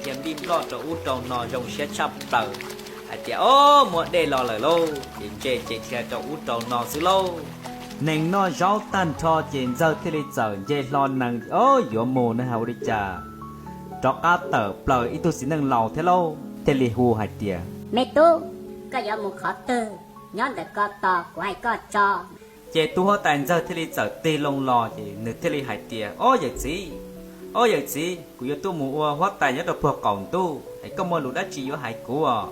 Dhia npij nploj rau ub rau no zoo siab tshaj plaws hais tias, Ob, muaj dej los lawm lauj! Ces ntse ces dhia rau ub rau no xwb lauj. Nees noj zaub tag nrho ces Ntxawg thiaj li txawm nce hlo nees, Ob, yuav mus na, ua li cas rov qab tawm plaws ib tug txiv neej laus thiab lauj, thiaj li hu hais tias, Me tub, koj yuav mus qhov twg? Nyob ntawm ko tos kuv hais koj tso. Ces tub huab tais Ntxawg thiaj li txawm tig loo los ces nws thiaj li hais tias, Ob yawm txiv, ob yawm txiv, kuv yuav tuaj mus ua huab tais nyob rau puag qaum ntuj es koj muaj lus dab tsi yuav hais kuv os?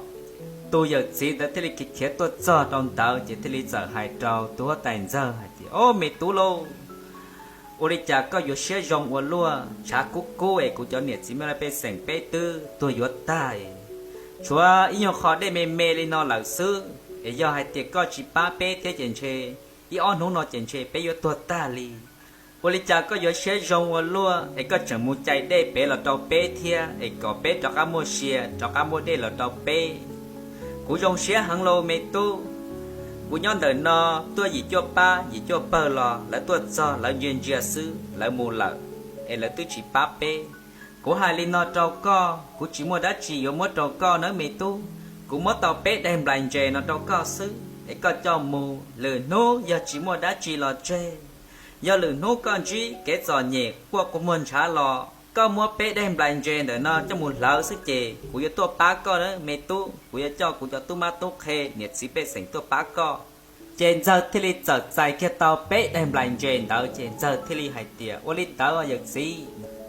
Tus yawm txiv ntawd thiaj li khiav khiav tuaj txog rau ntawd ces thiaj li txawm hais rau tus huab tais Ntxawg hais tias, Ob me tub lauj, ua li cas koj yuav siab zoo ua luaj? Tshav kub kub es kuv cov niam txiv me laj pej xeem peb twb tuag yuav tag, tshuav ib nyuag qho dej me me li no lawm xwb, es yog hais tias koj tsis pab peb thiab ces ntshe ib ob hnub no ces ntshe peb yuav tuag tag li. Ua li cas koj yuav siab zoo ua luaj es koj tseem mus cais dej pem los rau peb thiab es kom peb rov qab muaj sia rov qab muaj dej los rau peb? Kuv zoo siab heev lauj me tub. Kuv nyob ntawm no tuaj yim cuaj pab yim cuaj pawg los lawv tuaj txog lawv ntsia ntsia xwb lawv mus lawm, es lawv twb tsis pab peb. Kuv hais li no rau koj, kuv tsis muaj dab tsi yuav muab rau koj nawb me tub. Kuv muab tau peb daim nplais ntses no rau koj xwb es koj coj mus, lwm hnub yog tsis muaj dab tsi los tseg, yog lwm hnub koj ntsib kev txom nyem quaj quas muag ntshav los koj muab peb daim nplais ntses ntawm no coj mus hlawv xwb ces kuv yuav tuaj pab koj nawb me tub. Kuv yuav coj kuv cov tub mab tub qhe niam txiv pej xeem tuaj pab koj. Ces Ntxawg thiaj li txawm txais kiag tau peb daim nplais ntses ntawd ces Ntxawg thiaj li hais tias, Ua li ntawd yawm txiv.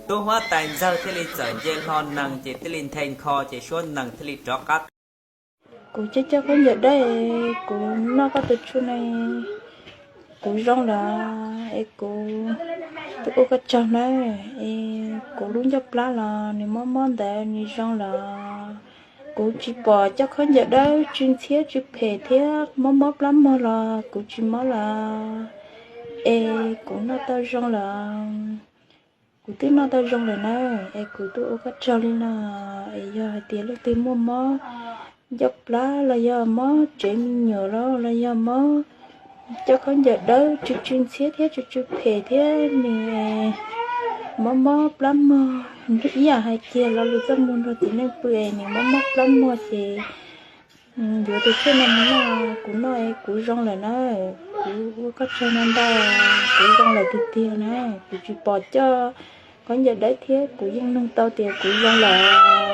Tub huab tais Ntxawg thiaj li txawm nce hlo nees ces thiaj li nthe nkho ces suab nees thiaj li rov qab. Kuv coj coj khaub ncaws dawb, kuv noj koj tus tshuaj ne, kuv zoo lawm es kuv twb ua koj tsaug nawb. Es kuv lub ncauj plab los nws mob mob ntawd nws zoo lawm. Kuv tsis pom coj khaub ncaws dawb tsw ntxhiab tsw phem thiab mob mob plab mog los kuv tsis mob lawm. Es kuv noj tau zoo lawm. Kuv twb noj tau zoo lawm na, es kuv twb ua koj tsaug li no. Es yog hais tias leej twg muaj mob ncauj plab los yog mob tsev me nyuam los los yog mob coj khaub ncaws dawb tsw tsw ntxhiab thiab tsw tsw phem thiab nws mob mob plab mog, ib yam hais kiag lo lus txaj muag nrog txiv neej pw es nws mob mob plab mog ces yuav tus tshuaj no mus noj, kuv noj es kuv zoo lawm na. Kuv ua koj tsaug ntau ntau, kuv zoo lawm tiag tiag na. Kuv tsis pom coj khaub ncaws dawb thiab kuv yeej nug tau tias kuv zoo lawm.